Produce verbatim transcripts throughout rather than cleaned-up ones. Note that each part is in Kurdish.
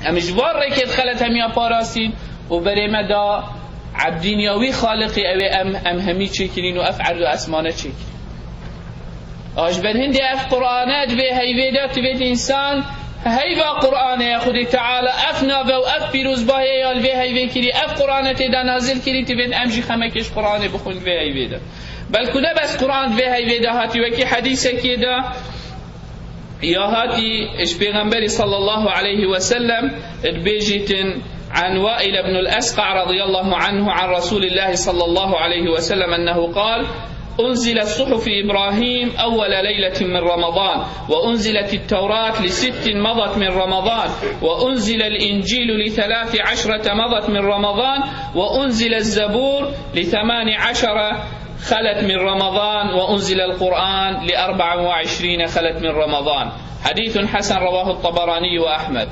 Em ji van rêkê xelet hemiya parastîn û berê me da ebdîniya wî Xaliqî, ew ê em, em hemî çêkirîn û ev erd û esmane çêkirîn. A ji ber hindê ev Qur'ane di vê heyvê de, divêt însan heyva Qur'anê ye, Xwedê Teala ev nave û ev pîrozbahiye ya li vê heyvê kirî, ev Qur'ane tê de nazil kirî, divêt em jî xemekê ji Qur'anê bixwin di vê heyvê de. Belku ne bes Qur'an di vê heyvê de hatî, wekî hedîsekê de ya hatî ji Pêxemberî sallallahu aleyhi ve sellem, dibêjîtin, عن وائل بن الأسقع رضي الله عنه عن رسول الله صلى الله عليه وسلم أنه قال: أنزلت صحف إبراهيم أول ليلة من رمضان، وأنزلت التوراة لست مضت من رمضان، وأنزل الإنجيل لثلاث عشرة مضت من رمضان، وأنزل الزبور لثمان عشر خلت من رمضان، وأنزل القرآن لأربع وعشرين خلت من رمضان. حديث حسن رواه الطبراني وأحمد.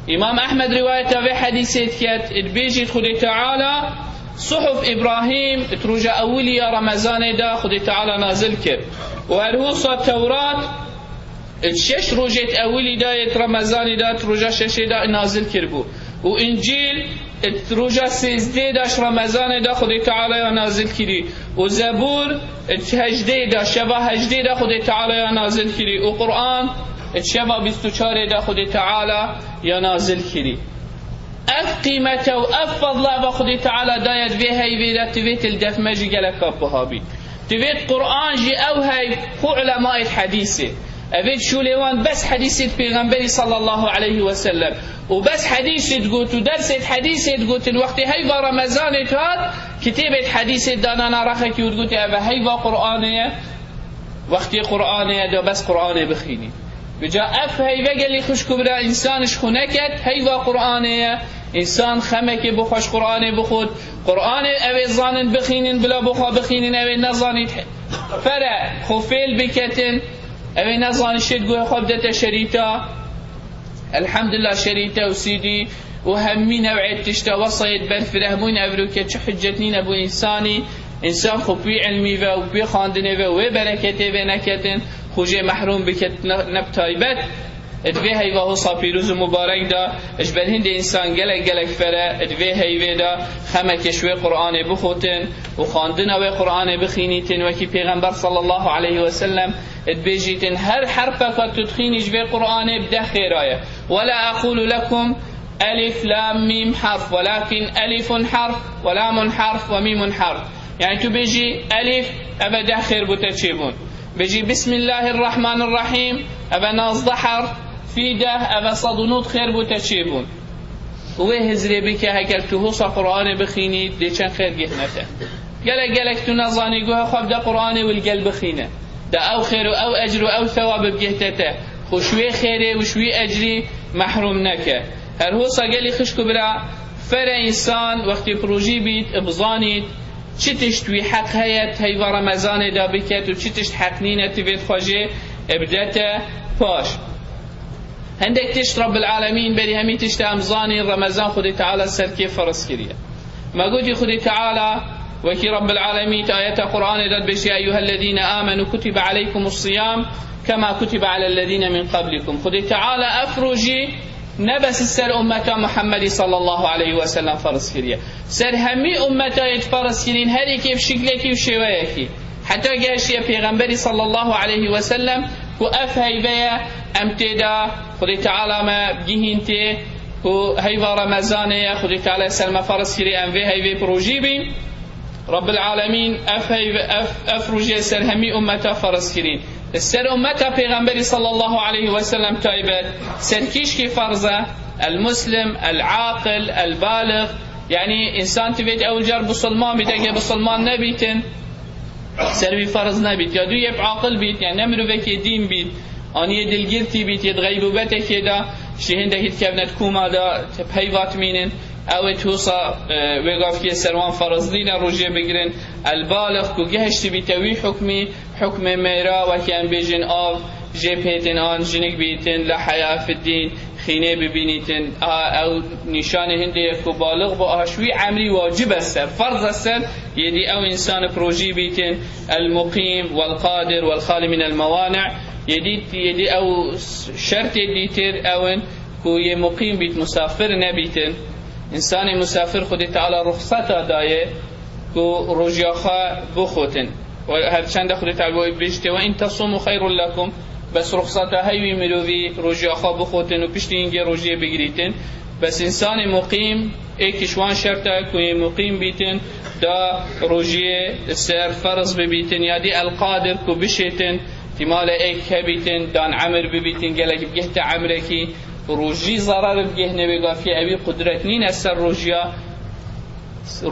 Îmam Ehmed rîwayeta vê hedîsê diket, dibêjît Xwedê Teala Suhuf Îbrahîm di roja ewilî ya Remezanê de Xwedê Teala nazil kir. Û her wisa Tewrat di şeş rojê di ewilî de yê di Remezanê de, di roja şeşê de nazil kiribû. Û Încîl di roja sêzdê de ji Remezanê de Xwedê Teala ya nazil kirî. Û Zebûr di hejdê de, şeva hejdê de Xwedê Teala ya nazil kirî. Û Qur'an di şeva bîst û çarê de Xwedê Teala ya nazil kirî. Ev qîmete û ev fadla eva Xwedê Teala daye di vê heyvê de, divêt li def me jî gelek biha bî. Divêt Qur'an jî ew heyv xwe ulemayê di hedîsê. Evê şûlê wan bes hedîsê di Pêxemberî sallallahu aleyhi ve sellem. Û bes hedîsê digot û dersê di hedîsê digotin, wextê heyva Remezanê dihat, kitêbê di hedîsê danana rexekî û digotin, eve heyva Qur'anê ye. Wextê Qur'anê ye, de bes Qur'anê bixînî. Vêca ev heyve gelî xwişk û bira, însan ji xwe neket, heyva Qur'anê ye. Însan xemekê bo xwe ji Qur'anê bixwit. Qur'anê ew ê zanin bixînin, bila bo xwe bixînin, ew ê nezanît fere, xwe fêl biketin. Ew ê nezanît şêt guhê xwe bidete şerîta. Elhamdulillah, şerîte û C D û hemî new'ê tişta wesayê di ber firehbûn evroke çi hicet nîne bo însanî, însan xwe pî ilmî ve û pî xandinê ve û wê bereketê vê neketin, xwe jê mehrûm biket ne, ne bi taybet. Di vê heyva hosa pîroz û mubarek de, ji ber hindê însan gelek gelek fere, di vê heyvê de xemekê ji wê Qur'anê bixotin û xandina wê Qur'anê bixînîtin, wekî Pêxember sallallahu aleyhi ve sellem dibêjîtin, her herfeka tu dixînî ji vê Qur'anê bi deh xêra ye. ولا أقول لكم ألف لام ميم حرف، ولكن ألف حرف ولام حرف وميم حرف. Yani tu bêjî elîf, eve deh xêr bo te çêbûn. Bêjî Bismillahirrahmanirrahîm, eve nazdeh herf, fî deh, eve sed û nod xêr bo te çêbûn. Û wê hizrê bike, heger tu hosa Qur'anê bixînî, dê çend xêr gihne te. Gelek gelek tu nezanî, guhe xwe bide Qur'anê û li gel bixîne. De ew xêr û ew ecr û ew thewab bigihte te. Xwe ji wê xêrê û ji wî ecrî mehrûm neke. Her hosa gelî xişk û bira, fere însan wextê pirojî bît, bizanît çi tişt wî heq heye, di heyva Remezanê de biket û çi tişt heq nîne, divêt xwe jê bidete paş. Hindek tişt Rabbil Alemîn berî hemî tişta em zanîn, Remezan Xwedê Teala ser kê ferz kiriye. Me gotî Xwedê Teala, wekî Rabbil Alemîn di ayeta Qur'anê de dibêje, "Ya eyyuhellezîne âmenû kutibe aleykumus siyam kema kutibe alellezîne min qablikum." Xwedê Teala ev rojî ne bes ser ummeta Muhammedî sallallahu aleyhi ve sellem ferz kiriye. Ser hemî ummeta yê ferz kirîn, her yekê bi şiklekî û şêweyekî. Heta gehiştiye Pêxemberî sallallahu aleyhi ve sellem ku ev heyve ye, em tê de Xwedê Teala me gihîn tê ku heyva Remezanê ye, Xwedê Teala ser me ferz kirî, em vê heyvê bi rojî bîn. Rabbil Alemîn ev heyve, ev, ev rojê ser hemî ummeta ferz kirîn. Ser ummeta Pêxemberî sallallahu aleyhi ve sellem taybet, ser kîşkî ferz e, el muslim, el aqil, el balix, yani însan divêt ew car bisilman bît, ege bisilman nebîtin, ser wî ferz nebît. Ya dû yê bi aqil bît, yani ne mirovekê dîn bît, an yê dilgirtî bît, yê di xeybobetekê de, ji hindekî dikevne di koma de, tep heyva dimînin, ew ê tusa, e, wê gavkê ser wan ferz nîne rojê bigirin. El balix ku gehiştî bîte wî hukmî, hukmê mêra, wekî em bêjin av, jê pêtin an jinik bîtin, la heya fiddîn, xînê bibînîtin. Aha, ew nîşanê hindê ye ku balix bû, aha, ji wî emrî wacib e ser, ferz e ser, yê dî ew însan bi rojî bîtin, el muqîm, wel qadir, wel xali min el mewani', yê dî, yê dî ew şertê dîtir ew in, Ku yê muqîm bît, musafir nebîtin. Însanê musafir Xwedê Teala ruxseta daye ku rojiya xwe bixotin. Û her çende Xwedê Teala bêjite, "Ve in tasumu xeyrun lekum." Bes ruxseta heyî mirovî rojiya xwe bixotin û piştî hingê rojiyê bigirîtin. Bes însanê muqîm, êk ji wan şerta ku yê muqîm bîtin, da rojiyê ser ferz bibîtin, ya dî el-qadir ku bişêtin, tîmale êk hebîtin, dan emir bibîtin, gelek bigihte emrekî, rojî zarar bigihne, wê gafiyê ewî qudret nîne ser rojiya,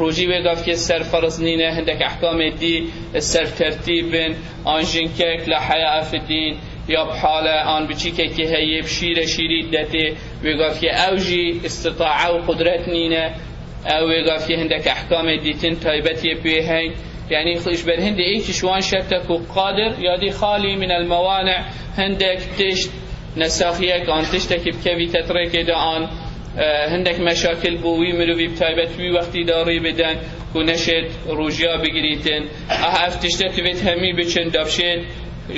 rojî wê gavkê ser ferz nîne, hindek ehkamê dî ser tertîb bin, an jinkek la heya efidîn, ya bi hale, an biçîkekî heye, bi şîre şîrî detê, wê gavkê ew jî istitae û qudret nîne, ew wê gavkê hindek ehkamê dîtin taybetiyê pê heyn. Yanî xwe ji ber hindê êkî ji wan şerte ku qadir, ya dî xalî min el mewani, hindek tişt, nesaxiyek an tiştekî bikevîte di rêkê de an, e, hindek meşakil bo wî mirovî bi taybet wî wextî de rê bidin ku neşêt rojiya bigirîtin. Aha ev tişte divêt hemî biçin, da bişêt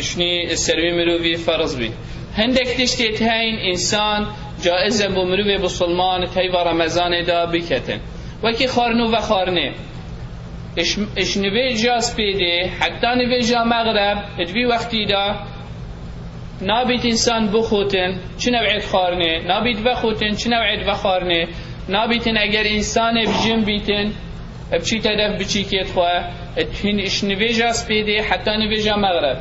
şinî ser wî mirovî ferz bî. Hindek tiştê heyn însan caiz e bo mirovê bisilman di heyva Remezanê de biketin. Wekî xwarin û vexwarinê. Iş, iş nivêja spêdê heta nivêja mexreb, di vî wextî de nabît însan bixotin, çi new'ê dixwarinê, nabît vexotin, çi new'ê vexwarinê, nabîtin eger însanê bi jin bîtin, biçîte def biçîkê xwe, hîn iş nivêja spêdê heta nivêja mexreb.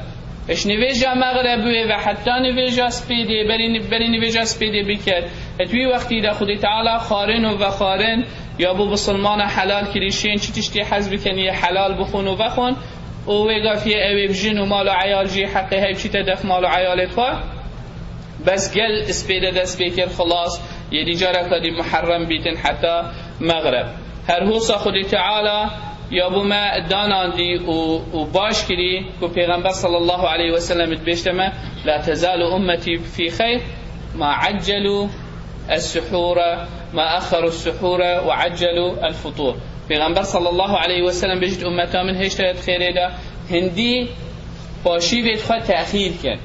Iş nivêja mexreb wê ve heta nivêja spêdê, berî, berî nivêja spêdê biket. Et wî wextî de Xwedê Teala xwarin û vexwarin ya bo bisilmana helal kirî, şên çi tiştê hez bikin yê helal bixwin û vexwin. Û wê gafiyê ew ê bi jin û mal û eyal jî heqê hey biçîte def mal û eyalê xwe. Bes gel spêde dest pê kir, xilas, yê dî careka dî muherrem bîtin heta mexreb. Her hosa Xwedê Teala ya bo me danandî û, û baş kirî ku Pêxember sallallahu aleyhi ve sellem dibêjte me, "La tezalu ummeti fi xeyr ma accelû es-suhûre, ma exxeru es-suhûre ve accelû el-futûr." Pêxember sallallahu aleyhi ve sellem bêjit, "Ummeta min hêşta yê di xêrê de, hindî paşîvê xwe texîr ken."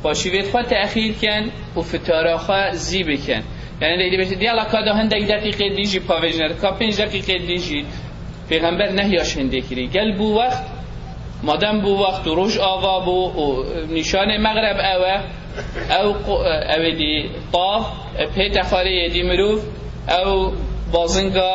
Paşîvê xwe texîr ken û fitara xwe zî biken. Yanî lê dibêjit, diyala ka da hindek deqîqê dî jî pavêjine, ka pênc deqîqê dî jî. Pêxember nehya ji hindê kirî. Gel bû wext, madem bû wext û roj ava bû û nîşanê mexreb ew e, ew qu-, ew ê dî tav, e, pê texarê yê dî mirov, ew bazinga,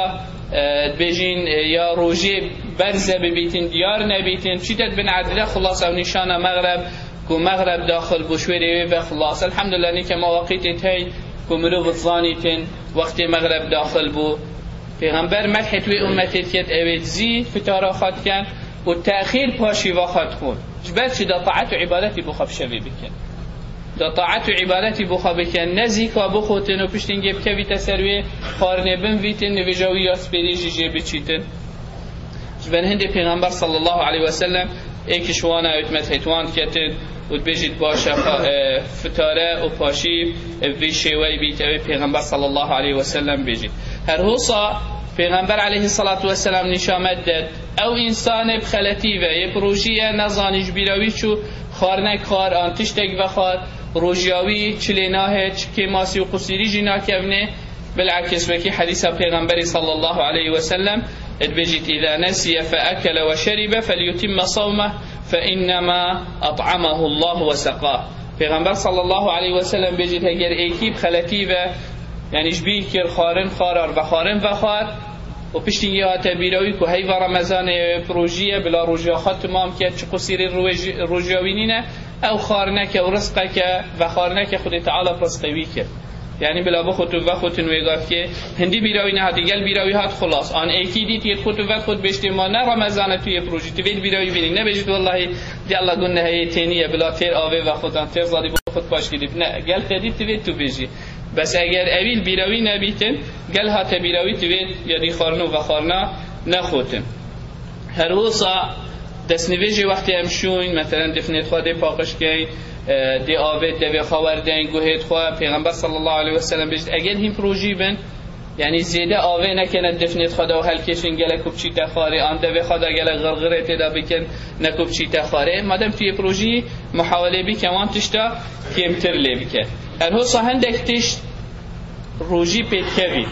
e, dibêjin, e, ya rojê berze bibîtin, diyar nebîtin, çîte bin edile, xulas ew nîşana mexreb, ku mexreb daxil bû, şwêrê wê ve xilas. Elhamdulillah, nîke ma waqîtê tey ku mirov zanîtin, wextê mexreb daxil bû. Pêxember merhê wê ummetê diket, ew ê zî fitara xwe diken û texîr paşîva xwe dixwin. Ji ber çi da taet û îbadetî bo xwe bi şevê bikin. Da taet û îbadetî bo xwe bikin. Ne zî ka bixotin û piştî hingê bikevîte ser wê xwarinê binvîtin, nivêja wî ya spêrî jî jê biçîtin. Ji ber hindê Pêxember sallallahu aleyhi ve sellem êk ji wana wê di medhê wan diketin û dibêjit, "Baş e, pa-, e, fitare û paşî, e, vî şêweyî bît." Ew ê Pêxember sallallahu aleyhi ve sellem bêjit. Her hosa Pêxember aleyhissalatu vesselam nîşa me det, ew însanê bi xeletî ve, yê bi rojî ye, nezanî ji bîra wî çû, xwarine kar an tiştek vexwar, rojiya wî çi lê nahê, çi kêmasî û qusîrî jî nakevnê, Bilakis wekî hedîsa Pêxemberî sallallahu aleyhi ve sellem dibêjit, "Îza nesiye fe ekele ve şeribe felyutimme savmeh fe innema et'amehullahu ve seqah." Pêxember sallallahu aleyhi ve sellem bêjit, heger êkî bi xeletî ve, yanî ji bîr kir, xwarin xwarar, vexwarin vexwar, û piştî yê hate bîra wî ku heyva Remezanê ye, bi rojî ye, bila rojiya xwe timam ke, çi qusîrî rojî-, rojiya wî nîne, ew xwarineke û rizqeke, vexwarineke Xwedê Teala bi rizqê wî kir. Yanî bila bixwit û vexwitin wê gavkê. Hindî bîra wî nehatî, gel bîra wî hat xulas. An êkî dît yê dixwit û vexwit bêjtê ma ne Remezan e tu yê bi rojî. Tu vê di bîra wî bînî. Nebêjit wellahî di Allah gun neheyê tênî ye, bila têr avê vexwit an têr zadî bixwit paşkî dît. Ne, gel te dît tu vê tu bêjî. Bes eger ewî li bîra wî nebîtin, gel hate bîra wî tu vê ya dî xwarina û vexwarina nexwitin. Her wisa destnivêjê wextê em şûyn, meselen difnê xwe dê paqij keyn, e, dê avê devê xwe werdeyn, guhê xwe, Pêxember sallallahu aleyhi ve sellem bêjit, eger hîn bi rojî bin, yanî zêde avê nekene difnê xwe de û helkêşin gelek ku biçîte xwarê, an devê xwe de gelek xirxirê tê de bikin, ne ku biçîte xwarê. Madem tu yê bi rojî, muhawelê bike wan tişta kêmtir lê bike. Erhosa hindek tişt rojî pê dikevî.